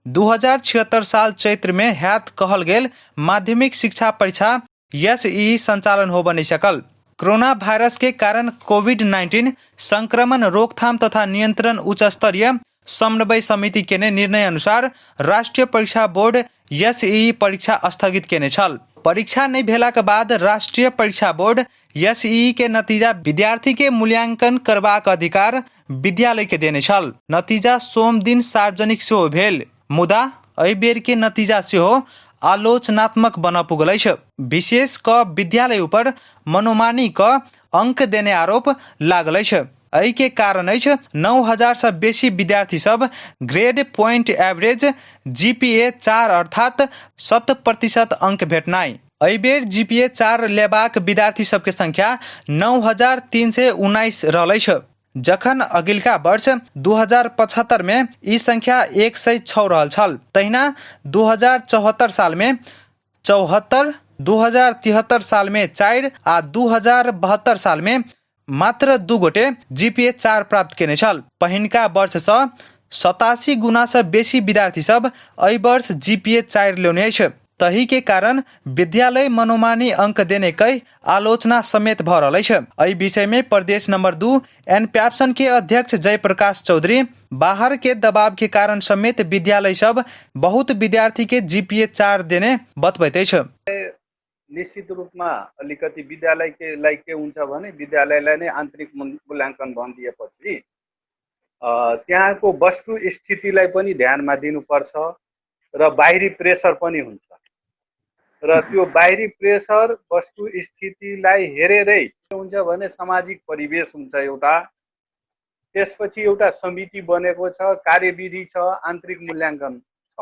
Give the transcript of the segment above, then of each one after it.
2076 साल चैत्र में हैत कहल गेल माध्यमिक शिक्षा परीक्षा एसईई संचालन होबऽ नहि सकल। कोरोना वायरस के कारण कोविड-19 संक्रमण रोकथाम तथा नियंत्रण उच्च स्तरीय समन्वय समिति केने निर्णय अनुसार राष्ट्रीय परीक्षा बोर्ड एसईई परीक्षा स्थगित केने छल। परीक्षा नहि भेलाक बाद राष्ट्रीय परीक्षा बोर्ड एसईई के नतीजा विद्यार्थी के मूल्यांकन करबाक अधिकार विद्यालय के देने छल। नतीजा सोम दिन सार्वजनिक सेहो भेल, मुदा एहि बेर के नतीजा सेहो आलोचनात्मक बनऽ पुगल अछि। विशेष कऽ विद्यालय ऊपर मनोमानी कऽ अंक देने आरोप लागल अछि। एहि के कारण अछि 9000 सँ बेसी विद्यार्थी सब ग्रेड पॉइंट एवरेज जीपीए 4 अर्थात 100% अंक भेटनाइ। एहि बेर जीपीए 4 लेबाक विद्यार्थी सबके संख्या 9319 रहल अछि, जखन अगिलका वर्ष 2075 में ई संख्या 106 रहल छल। तहिना 2074 साल में 74, 2073 साल में 4 आ 2072 साल में मात्र 2 गोटे जीपीए 4 प्राप्त केने छल। पहिनका वर्ष सँ 87 गुना सँ बेसी विद्यार्थी सब एहि वर्ष जीपीए 4 लेने अछि। तही के कारण विद्यालय मनोमानी अंक देने कहि आलोचना समेत भऽ रहल अछि। एहि विषय में प्रदेश नंबर 2 एनपैप्सन के अध्यक्ष जयप्रकाश चौधरी बाहर के दबाव के कारण समेत विद्यालय सब बहुत विद्यार्थी के जीपीए 4 देने बतबैत अछि। निश्चित रूपमा अलिकति विद्यालयके लागि के हुन्छ भने विद्यालयलाई नै आन्तरिक मूल्याङ्कन भनिदिएपछि त्यहाँको वस्तु स्थितिलाई पनि ध्यानमा दिनुपर्छ र बाहिरी प्रेसर पनि हुन्छ र त्यो बाहिरी प्रेसर वस्तु स्थितिलाई हेरेरै के हुन्छ भने सामाजिक परिवेश हुन्छ एउटा, त्यसपछि एउटा समिति बनेको छ, कार्यविधि छ, आन्तरिक मूल्याङ्कन छ।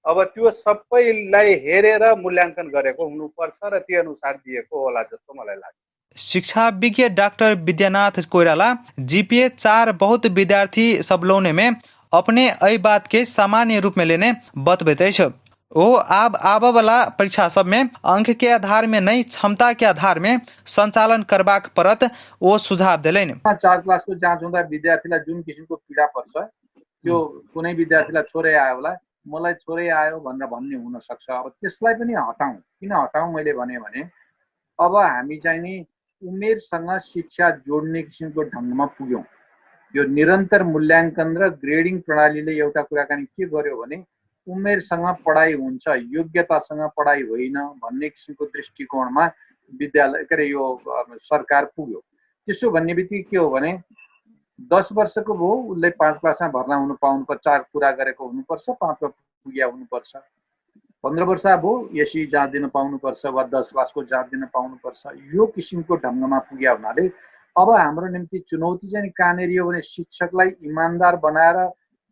अब त्यो सबैलाई हेरेर मूल्याङ्कन गरेको हुनुपर्छ र त्यो अनुसार दिएको होला जस्तो मलाई लाग्छ। शिक्षा विज्ञ डाक्टर विद्यानाथ कोइराला जीपीए 4 बहुत विद्यार्थी सब लौने में अपने एहि बात के सामान्य रूप में लेने बतबैत अछि। ओ आब आबऽ वाला परीक्षा सब में अंक के आधार में नहि क्षमता के आधार में संचालन करबाक पड़त ओ सुझाव देलनि। 4 क्लासको जाँच हुँदा विद्यार्थीलाई जुन किसिमको पीडा पर्छ त्यो कुनै विद्यार्थीलाई थोरै आयो होला, मलाई थोरै आयो भनेर भन्ने हुनसक्छ। अब त्यसलाई पनि हटाउँ। किन हटाउँ मैले भने भने अब हामी चाहिँ नि उमेरसँग शिक्षा जोड्ने किसिमको ढङ्गमा पुग्यौँ। यो निरन्तर मूल्याङ्कन र ग्रेडिङ प्रणालीले एउटा कुराकानी के गर्यो भने उमेरसँग पढाइ हुन्छ, योग्यतासँग पढाइ होइन भन्ने किसिमको दृष्टिकोणमा विद्यालय के अरे यो सरकार पुग्यो। त्यसो भन्ने बित्तिकै के हो भने 10 वर्षको भयो उसले 5 क्लासमा भर्ना हुनु पाउनुपर्छ, 4 पुरा गरेको हुनुपर्छ, 5 पुग्या हुनुपर्छ। 15 वर्ष भयो एसई जाँच दिन पाउनुपर्छ वा 10 क्लासको जाँच दिन पाउनुपर्छ। यो किसिमको ढङ्गमा पुग्या हुनाले अब हाम्रो निम्ति चुनौती चाहिँ कहाँनिर हो भने शिक्षकलाई इमान्दार बनाएर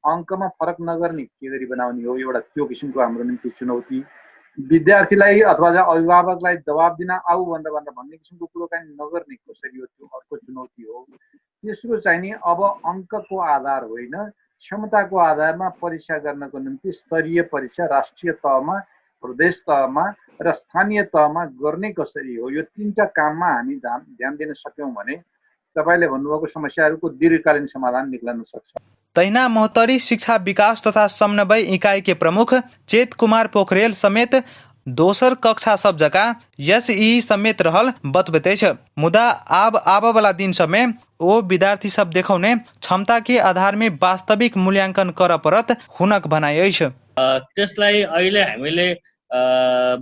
अङ्कमा फरक नगर्ने के गरी बनाउने हो, एउटा त्यो किसिमको हाम्रो निम्ति चुनौती। विद्यार्थीलाई अथवा चाहिँ अभिभावकलाई दबाब दिन आऊ भनेर भनेर भन्ने किसिमको कुरोकानी नगर्ने कसरी हो, त्यो अर्को चुनौती हो। तेस्रो चाहिँ नि अब अङ्कको आधार होइन, क्षमताको आधारमा परीक्षा गर्नको निम्ति स्तरीय परीक्षा राष्ट्रिय तहमा, प्रदेश तहमा र स्थानीय तहमा गर्ने कसरी हो, यो तिनवटा काममा हामी ध्यान दिन सक्यौँ भने तपाईँले भन्नुभएको समस्याहरूको दीर्घकालीन समाधान निक्लन सक्छ। तहिना महोत्तरी शिक्षा विकास तथा समन्वय इकाई के प्रमुख चेत कुमार पोखरेल समेत दोसर कक्षा सब जकाँ एसई समेत रहल बतबैत अछि। मुदा आब आबऽ वाला दिन सब में ओ विद्यार्थी सब देखौने क्षमता के आधार में वास्तविक मूल्यांकन करऽ पड़त हुनक भनाइ अछि। त्यसलाई अहिले हामीले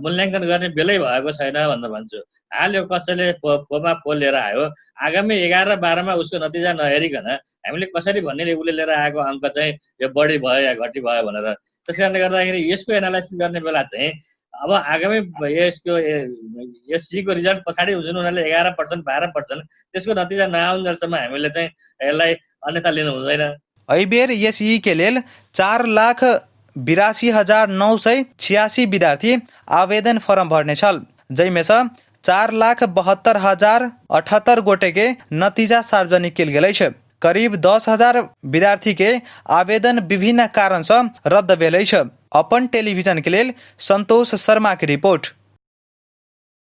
मूल्याङ्कन गर्ने बेलै भएको छैन भनेर भन्छु। हाल यो कसैले फोमा फोर लिएर आयो, आगामी 11 र 12 मा उसको नतिजा नहेरिकन हामीले कसरी भन्ने उसले लिएर आएको अङ्क चाहिँ यो बढी भयो या घटी भयो भनेर। त्यस कारणले गर्दाखेरि यसको एनालाइसिस गर्ने बेला चाहिँ अब आगामी यसको एसजीको रिजल्ट पछाडि जुन उनीहरूले 11% 12% त्यसको नतिजा नआउन्जेलसम्म हामीले चाहिँ यसलाई अन्यथा लिनु हुँदैन। एहिबेर एसई के लेल 4,82,986 विद्यार्थी आवेदन फर्म भरने छल, जाहिमे सँ 4,72,078 गोटे के नतीजा सार्वजनिक कयल गेल अछि। करीब 10,000 विद्यार्थी के आवेदन विभिन्न कारण सँ रद्द भेल अछि। अपन टेलीविजन के लेल संतोष शर्मा के रिपोर्ट।